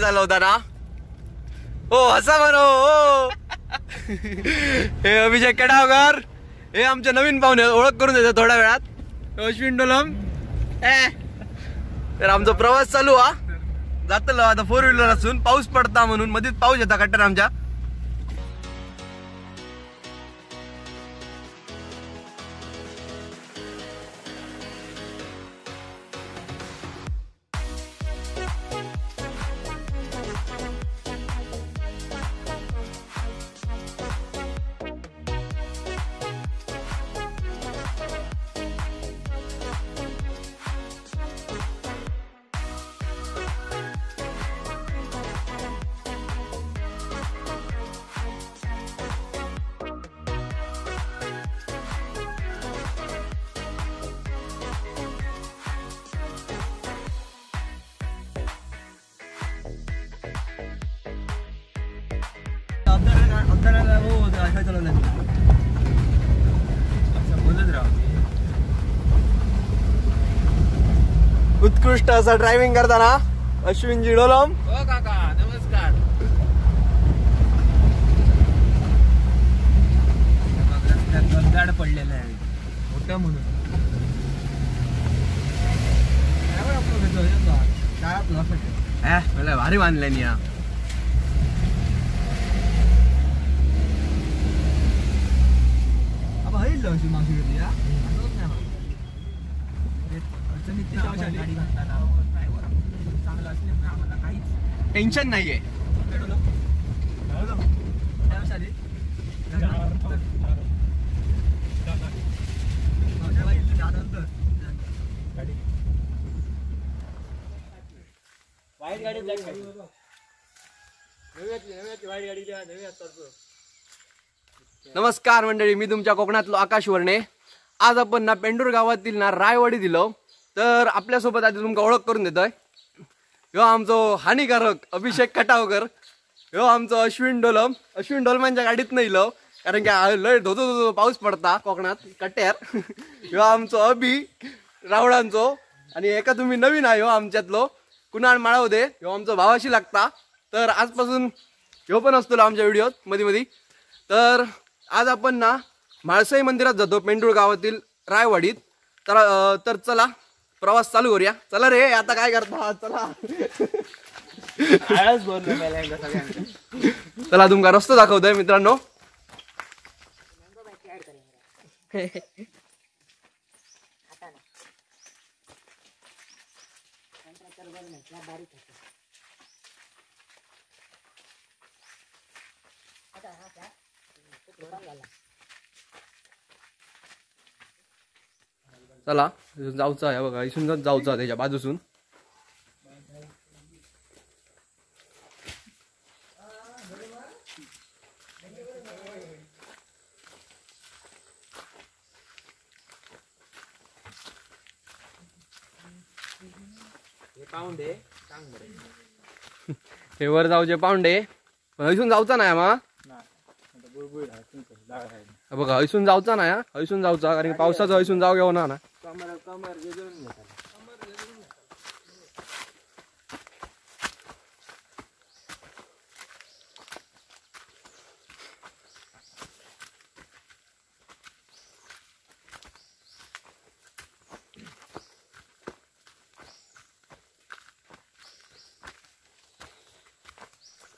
चालवताना. हो हसा म्हणो हो. हे अभिषेक कडावकर हे आमचे नवीन पाहुणे, ओळख करून देतो थोड्या वेळात. अश्विन डोलम. तर आमचा प्रवास चालू हा जातलो आता फोर व्हीलर असून, पाऊस पडता म्हणून मध्येच पाऊस येता कट्टर आमच्या. उत्कृष्ट असा ड्रायव्हिंग करताना अश्विनजी डोलम. हो काका नमस्कार. रस्त्यात पडलेला आहे मोठं म्हणून काय भारी बांधले या. टेन्शन नाहीये. नमस्कार मंडळी, मी तुमच्या कोकणातलो आकाश वर्णे. आज आपण ना पेंडूर गावातील ना रायवाडी दिलो. तर आपल्यासोबत आधी तुमका ओळख करून देतोय. ह्यो आमचो हानिकारक अभिषेक कटावकर, ह्यो आमचो अश्विन डोलम. अश्विन डोलमांच्या गाडीत नाही इलो कारण की लय धोधो धोधो पाऊस पडता कोकणात कट्यार. ह्यो आमचो अभि रावळांचो आणि एका तुम्ही नवीन आहे ह्यो आमच्यातलो कुणाल माळवदे, ह्यो आमचो भावाशी लागता. तर आजपासून ह्यो पण असतो आमच्या व्हिडिओत मध्ये मध्ये. तर आज आपण ना म्हाळसाई मंदिरात जातो पेंडूळ गावातील रायवाडीत. तर तर चला प्रवास चालू करूया. चला रे आता काय करता, चला चला तुमका रस्तो दाखवतोय मित्रांनो. चला जाऊचा आहे बघा, इथून जाऊचा त्याच्या बाजूसून. पाऊंडे हे वर जाऊचे पाऊंडे, इथून जाऊचा नाही मा बघा, हयसून जाऊचा नाही, हयसून जाऊचा कारण पावसाचा हयसून जाऊ घेऊ ना.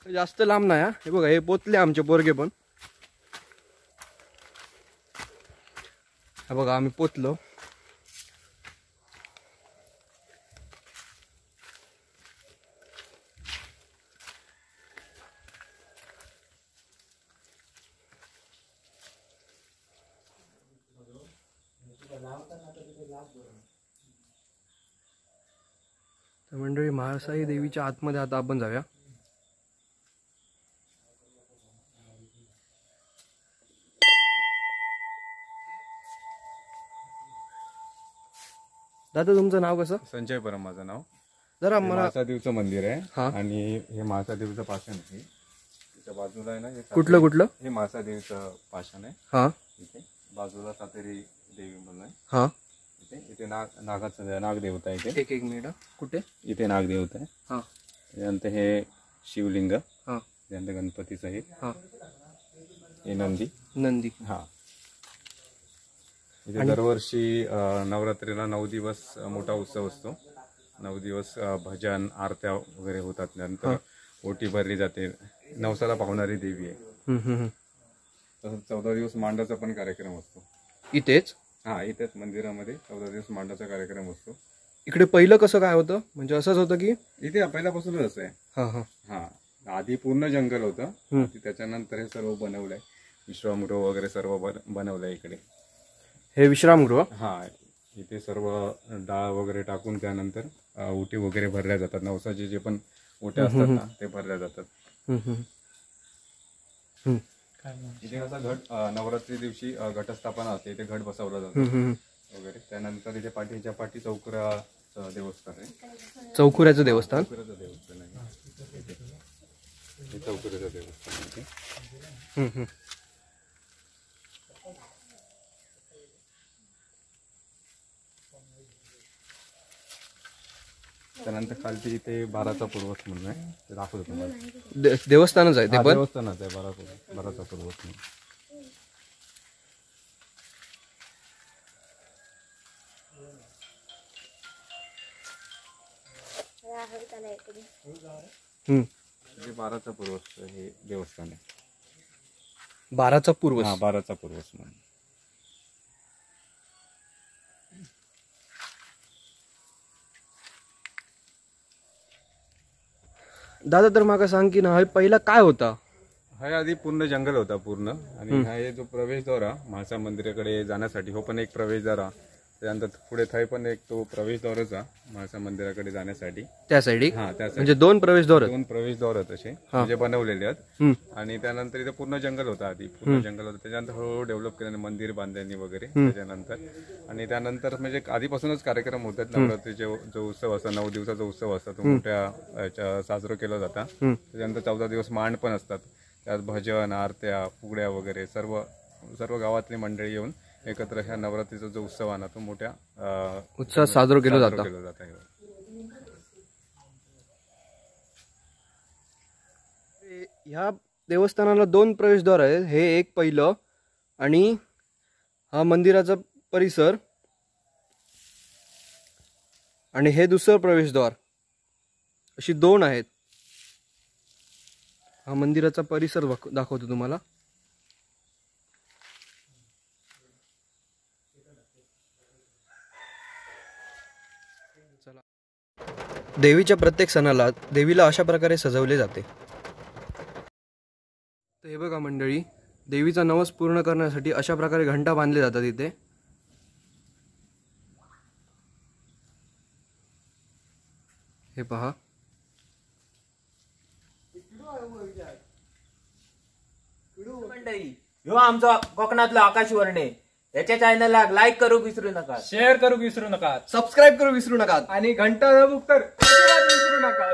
जास्त लांब नाही. हे बघा हे पोचले आमचे पोरगे पण. बघा आम्ही पोचलो. तर मंडळी म्हाळसाई देवीच्या आतमध्ये आता आपण जाऊया. दादा तुमचं नाव कसं? संजय परम माझं नाव. जरा मला म्हाळसादेवीचं मंदिर आहे आणि हे म्हाळसादेवीचं पाषाण आहे त्याच्या बाजूला आहे ना. कुठलं कुठलं? हे म्हाळसादेवीचं पाषाण आहे. हा इथे बाजूला सातेरी देवी म्हणून आहे. हा इथे इथे नागाचं नागदेवता आहे. एक एक मिनिट, कुठे? इथे नागदेवता आहे. हा त्यानंतर हे शिवलिंग, हा. त्यानंतर गणपतीचं हे, हा. हे नंदी. नंदी. हा. इथे दरवर्षी नवरात्रीला 9 दिवस मोठा उत्सव असतो. 9 दिवस भजन आरत्या वगैरे होतात. नंतर ओटी भरली जाते. नवसाला पावणारी देवी आहे. तसंच 14 दिवस मांडाचा पण कार्यक्रम असतो इथेच. हा, इथेच मंदिरामध्ये 14 दिवस मांडाचा कार्यक्रम असतो. इकडे पहिलं कसं काय होतं, म्हणजे असंच होतं की इथे पहिल्यापासूनच असं आहे. हा हा, आधी पूर्ण जंगल होतं, त्याच्यानंतर हे सर्व बनवलंय, विश्रामगृह वगैरे सर्व बनवलंय इकडे. हे विश्रामगृह. हा, इथे सर्व डाळ वगैरे टाकून त्यानंतर ओटी वगैरे भरल्या जातात. नवसाचे जे पण ओट्या असतात ना ते भरल्या जातात. इथे कसा घट, नवरात्री दिवशी घटस्थापना असते, इथे घट बसवला जातो वगैरे. त्यानंतर इथे पाठीच्या पाठी चौकुरा देवस्थान आहे. चौकुऱ्याचं देवस्थान. चौकुऱ्याचं देवस्थान आहे इथे. चौकुऱ्याचं देवस्थान आहे. त्यानंतर खालती इथे बाराचा पूर्वज म्हणून आहे, ते दाखवतो तुम्हाला. देवस्थानच आहे ते पण. देवस्थानच आहे बाराचा पूर्वज म्हणून. बाराचा पूर्वज हे देवस्थान आहे. बाराचा पूर्वज. हा, बाराचा पूर्वज म्हणून. दादा, तर माका सांग की ना पहिला काय होता? हा आधी पूर्ण जंगल होता पूर्ण. आणि हा जो प्रवेशद्वार म्हाळसा मंदिराकडे जाण्यासाठी, हो पण एक प्रवेशद्वार. त्यानंतर पुढे थाय पण एक तो प्रवेशद्वारच म्हाळसा मंदिराकडे जाण्यासाठी त्या साईड. हा, त्या साईड. म्हणजे 2 प्रवेशद्वार. 2 प्रवेशद्वार तसे म्हणजे बनवलेले आहेत. आणि त्यानंतर इथे पूर्ण जंगल होतं, आधी पूर्ण जंगल होतं. त्याच्यानंतर हळूहळू डेव्हलप केलं, मंदिर बांधल्याने वगैरे त्याच्यानंतर. आणि त्यानंतर म्हणजे आधीपासूनच कार्यक्रम होतात. नवरात्रीचे जो उत्सव असतो, 9 दिवसाचा उत्सव असतो, तो मोठ्या साजरा केला जाता. त्याच्यानंतर 14 दिवस मांड पण असतात, त्यात भजन आरत्या फुगड्या वगैरे सर्व सर्व गावातली मंडळी येऊन एकत्र ह्या नवरात्रीचा जो उत्सव आहे ना तो मोठ्या उत्साहात साजरा केला जातो. ह्या देवस्थानाला 2 प्रवेशद्वार आहेत. हे एक पहिलं आणि हा मंदिराचा परिसर, आणि हे दुसरं प्रवेशद्वार, अशी 2 आहेत. हा मंदिराचा परिसर दाखवतो तुम्हाला. देवीच्या प्रत्येक सणाला देवीला अशा प्रकारे सजवले जाते. तर हे बघा मंडळी, देवीचा नवस पूर्ण करण्यासाठी अशा प्रकारे घंटा बांधले जातात इथे. हे पहा, मंडळी, ह्यो आमचा कोकणातला आकाश वर्णे. याच्या चॅनलला लाईक करू विसरू नका, शेअर करू विसरू नका, सबस्क्राईब करू विसरू नका आणि घंटा दाबूक तर अजिबात विसरू नका.